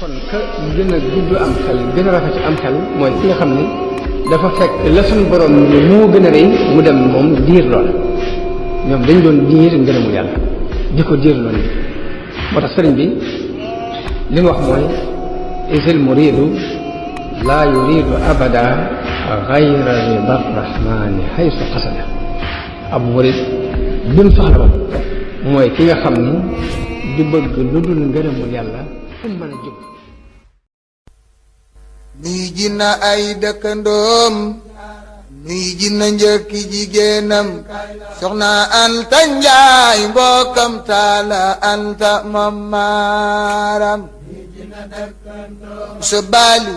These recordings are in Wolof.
kon ka gën a gudd am xel gën a rafet am xel mooy ki nga xam ni dafa fekk la suñu borom ni moo gën a rëy mu dem moom diir lool ñoom dañ doon diir ngërëmu yàlla di ko diir lool moo tax sëriñ bi li mu wax mooy isil muridu laa yuridu abada gayra rida rahmani haysu qasada ab murid bi mu soxla woon mooy ki nga xam ni du bëgg lu dul ngërëmul yàlla fu mu mën a jóg nuy ji na ay dëkkandoom nuy ji na njëkki jigéenam soxna Anta Njaay mbokkam taala Anta moom maaram sa baalu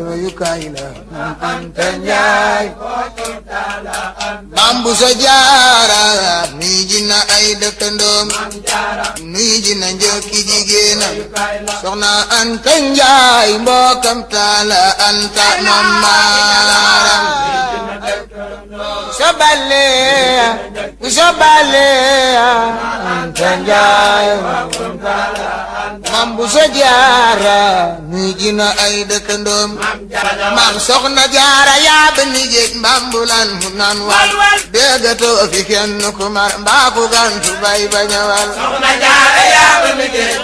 royukaay la Anta Njaay maam bu sa jaara nuy ji na ay dëkkandoom nuy ji na njëkki jigéenam soxna Anta Njaay mbokkam taala Anta moom maaram sobale Anta Njaay maam bu sa jaara nuy ji na ay dëkkandoom maam soxna jaara yaa ba nigéej mbambulan mu naan wal déggatoo fi kenn ku mar mbaa ku gantu bay bañawal soxna jaara yaa ba nigéej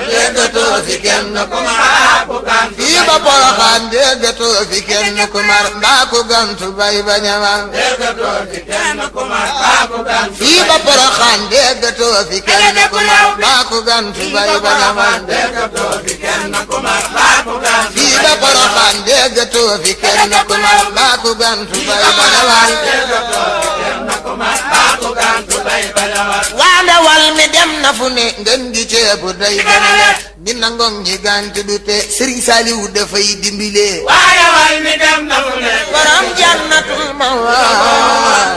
déggatoo fi kenn ku mar ku gantu fii ba Poroxaan déggatoo fi kenn ku mar mbaa ku gantu bay bañawal déggatoo fi kenn ku mar mbaa ku gantu fii ba Poroxaan déggatoo fi kenn ku mar mbaa ku gantu bay bañawal déggatoo fi kenn ku mar mbaa ku gantu fii ba Poroxaan déggatoo fi kenn ku mar mbaa ku gantu bay bañawal déggatoo fi kenn ku mar mbaa ku gantu bay bañawal waa ndawal mi dem na fu ne ngeen gi ceebu day banale mi nangong ñi gantu du te Sëriñ Saaliw dafay dimbile waa ndawal mi dem na fu ne borom jannatul mawa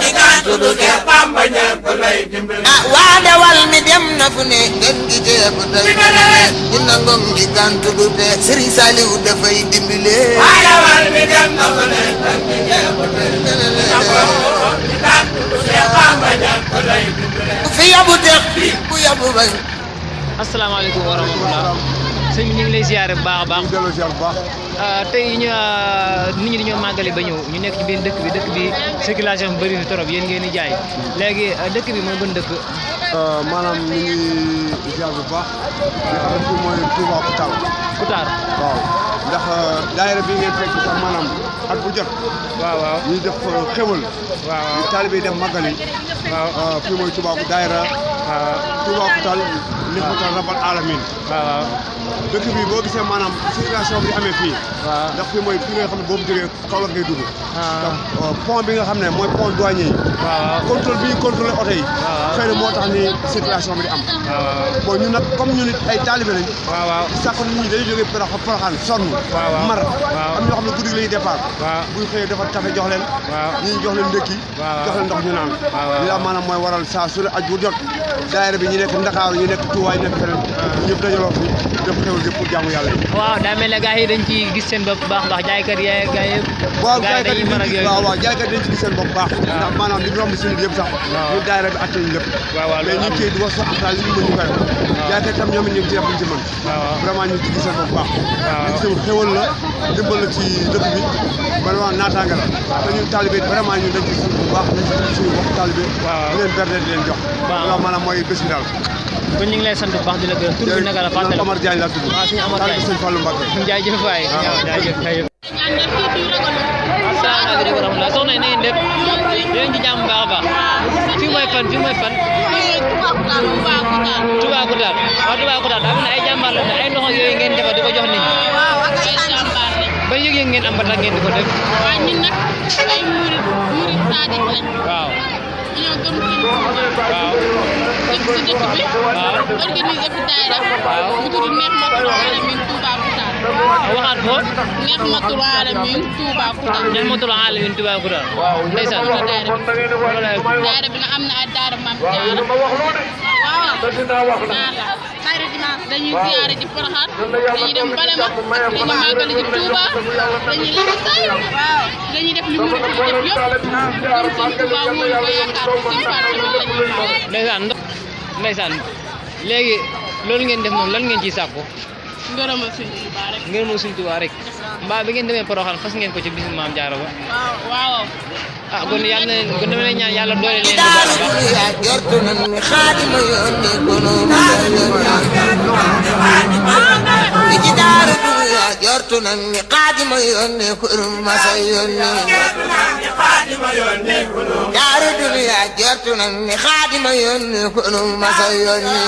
ñi gantu du te Bamba ñepp lay dimbile waa ndawal mi dem na fu ne ngeen gi ceebu day banale mi nangong ñi gantu du te Sëriñ Saaliw dafay dimbile waa ndawal mi dem na fu ne ngeen gi ceebu day banale ñi gantu du te Bamba ñepp lay dimbile fi yabu te ku yabu bañ. asalaamaaleykum wa rahmatulah sëñ bi ñu ngi lay ziare bu baax a baax tey ñu nit ñi dañoo màggale ba ñëw ñu nekk ci biir dëkk bi circulation bi bëri na trop yéen ngeen di jaay léegi dëkk bi mooy ban dëkk. maanaam ñu ngi ziar bu baax nga xam ne fii mooy Touba Koutar. waaw ndax daayira bi ngeen fekk sax maanaam at bu jot. waaw ñuy def xewal. waaw ñu taalibe yi def màggal yi. waaw fii mooy Touba daayira. Touba Koutar li ko tax rabal alamin. waaw dëkk bi boo gisee maanaam circulation bi amee fii. ndax fii mooy fi nga xam ne boobu jógee Kaolack ngay dugg. ndax pont bi nga xam ne mooy pont douanier yi. contrôle bi ñu contrôlé oto yi. xëy na moo tax ni circulation bi di am. bon ñun nag comme ñu nit ay taalibe lañ. sax nit ñi dañuy jógee Porokhane sonn. mar am ñoo xam ne guddi gi la ñuy départ. bu ñu xëyee defar café jox leen. ñii jox leen ndékki. jox leen ndox ñu naan. li la maanaam mooy waral saa su ne aj bu jot daayira bi ñu nekk Ndakaaru ñu nekk Touba ñu nekk feneen ñëpp dajaloo fi def xewal gi pour jaamu yàlla yi. waaw daa mel ne gars yi dañ ci gis seen bopp bu baax ndax jaaykat yi gars yi. waaw jaaykat yi jaaykat dañ ci gis seen bopp bu baax. ndax maanaam li romb si nit yëpp sax ñun daayira bi atte ñu lépp. mais ñu ngi di wax sax li ñu mën ñu koy def. jaaykat tam ñoom it ñu ngi ci def ñu ci mën. vraiment ñu ngi ci gis seen bopp bu baax. waaw xewal la dimbal la ci dëkk bi vraiment naataange la. te ñun taalibe vraiment ñun dañ ci sant bu baax dañ ci suñu bopp taalibe. di leen berne di leen jox. waaw maanaam mooy bés bi daal. kon ñu ngi lay sant bu baax di la gërëm tur bi naka la fàttali Omar Diagne laa tudd. waaw suñu Omar Diagne sëñ Fallou Mbacké. jaajëf waay jaajëf asalaamaaleykum wa rahmatulah soxna yi na ngeen def yéen ci jàmm baax a baax fii mooy fan Toubacouta waaw Toubacouta am na ay jàmbaar la ay ndox yooyu ngeen defar di ko jox nit ñi ba yëg-yëg ngeen am ba tax ngeen di ko def waaw ñun nag ay murid saadik lañ waaw ñoo gëm ci waaw dëkk si dëkk bi waaw organisé fi daayira mu tudd Nihmatul Alamin Toubacouta waxaat ko Nihmatul Alamin Toubacouta Nihmatul Alamin Toubacouta ndeysaan daayira bi nag am na ay daayira Maam Jaara waaw dañuy ziyaare ci Porokhane dañuy dem Balema dañuy màggali ci Touba dañuy laxasaay waaw dañuy def li mu def yëpp gëm seen Touba wóolu ko yaakaar ko seen Fatou lañuy ndeysaan léegi loolu ngeen def noonu lan ngeen ciy sàkku. ngërëmal Sëñ Tuubaa rek. ngërëmal Sëñ Tuubaa rek. mbaa bi ngeen demee Porokhane fas ngeen ko ci bisu Maam Jaara ba. waaw. ah kon yàlla na leen kon dama leen ñaan yàlla doole leen bu baax a baax. jortu nan ni xaadima yónni kono li ci daaru dunya jortu nan ni xaadima yónni kono masa yónni daaru dunya jortu nan ni xaadima yónni kono masa yónni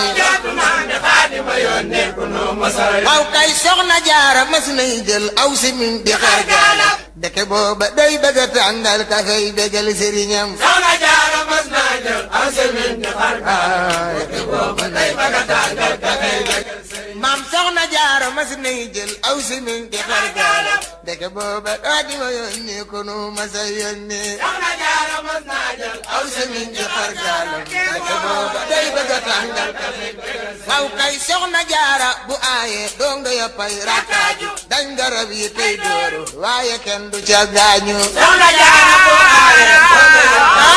waaw kay soxna jaara mas nay jël aw si min di xar gaala dëkk booba day bëgg a tàngal kafey bégal sëriñam soxna jaara mas naa jël aw si min di xar gaala dëkk booba day bëgg a tàngal kafey bégal sëriñam maam soxna jaara mas nay jël aw si min di xar gaala dëkk booba di ma yónni ko nu masa yónni soxna jaara mas naa jël aw si min di xar gaala dëkk booba day bëgg a tàngal kafey bégal sëriñam waaw kay soxna jaara bu aaye donga ya pay rakkaaju dañ garab yi tey dóoru waaye kenn du ca gaañu soxna jaara bu aaye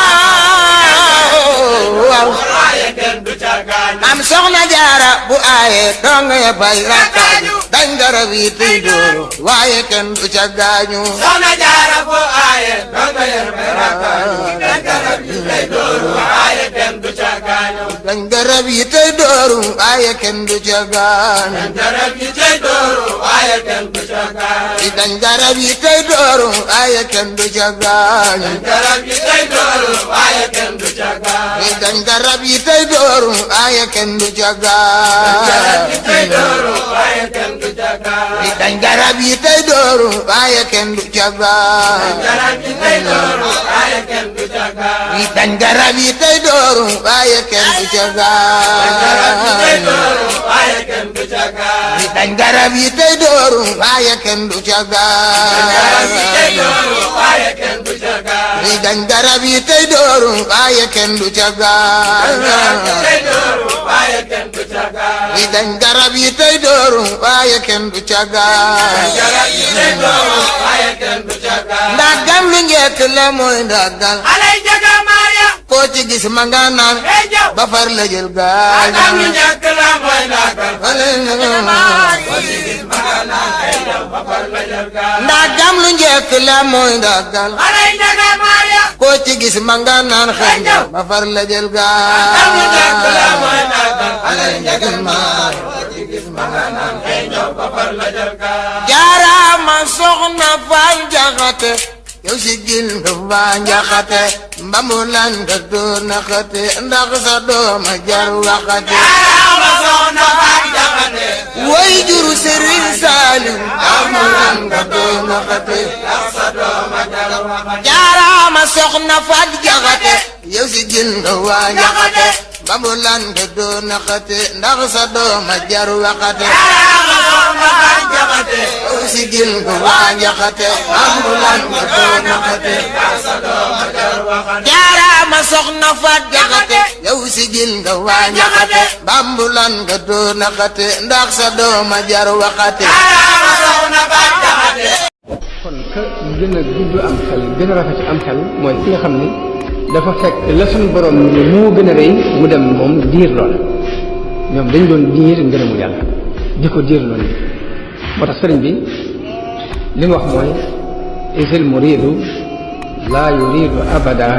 waaw waaye kenn du ca gaañu am soxna jaara bu aaye donga ya pay rakkaaju dañ garab yi tey dóoru waaye kenn du ca gaañu soxna jaara bu aaye donga ya pay rakkaaju dañ garab yi tey dóoru waaye kenn du ca gaañu dañ garab yi tey dóoru waaye kenn du ca gaañu garab yi tey dóoru waaye kenn du ca gaañu dañ garab yi tey dóoru waaye kenn du ca gaañu garab yi tey dóoru waaye kenn du ca gaañu dañ garab yi tey dóoru waaye kenn du ca gaañu tey dóoru waaye kenn du ca gaañu dañ garab yi tey dóoru waaye kenn du ca gaañu garab yi tey dóoru waaye kenn du ca gaañu dañ garab yi tey dóoru waaye kenn du ca garab yi tey gaañu dóoru waaye kenn du ca gaañu dañ garab yi tey dóoru waaye kenn du ca garab yi tey gaañu dóoru waaye kenn du ca gaañu dañ garab yi tey dóoru waaye kenn du ca garab yi tey gaañu dóoru waaye kenn du ca gaañu dañ garab yi tey dóoru waaye kenn du ca gaañu garab yi tey dóoru waaye kenn du ca gaañu ndagam lu njëkk la mooy ndagal alay jaga Maria koo ci gis ma nga naan hey jaw ba far la jël gaal agam lu njëkk la mooy ndagal ndagam lu njëkk la mooy ndagal alay jaga Maria koo ci gis ma nga naan xëy na ba far la jël agam lu njëkk la mooy gaal ndagal alay jaga Maria koo ci gis ma nga naan hey jaw ba far la jël gaal jaaraama soxna Faal Jaxate yow si gil nga Faal Jaxate mbamulan nga doon naxate ndax sa dooma jar waxate jaaraama soxna Faal Jaxate way juru Sëriñ Saaliw mbamulan nga doon naxate ndax sa dooma jar waxate jaaraama soxna Faal Jaxate yow si gil nga Faal Jaxate mbamulan nga doon naxate ndax sa dooma jar waxate jaaraama soxna Faal Jaxate yow si gil nga Faal Jaxate mbamulan nga doon naxate ndax sa dooma jar waxate jaaraama soxna Faat Jaxate yow si gil nga Faal Jaxate bambulan nga doon naxate ndax sa dooma jar waxate jaaraama soxna Faal Jaxate kon ka gën a gudd am xel gën a rafet am xel mooy ki nga xam ni dafa fekk la suñu borom ni moo gën a rëy mu dem moom diir lool ñoom dañ doon diir ngërëmu yàlla di ko diir lool moo tax sëriñ bi li mu wax mooy isil muridu laa yuridu abada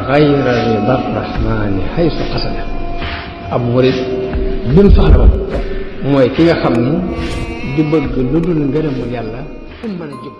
gayra rida rahmani haysu qasada ab murid bi mu soxla moom mooy ki nga xam ni du bëgg lu dul ngërëmu yàlla fu mu mën a jub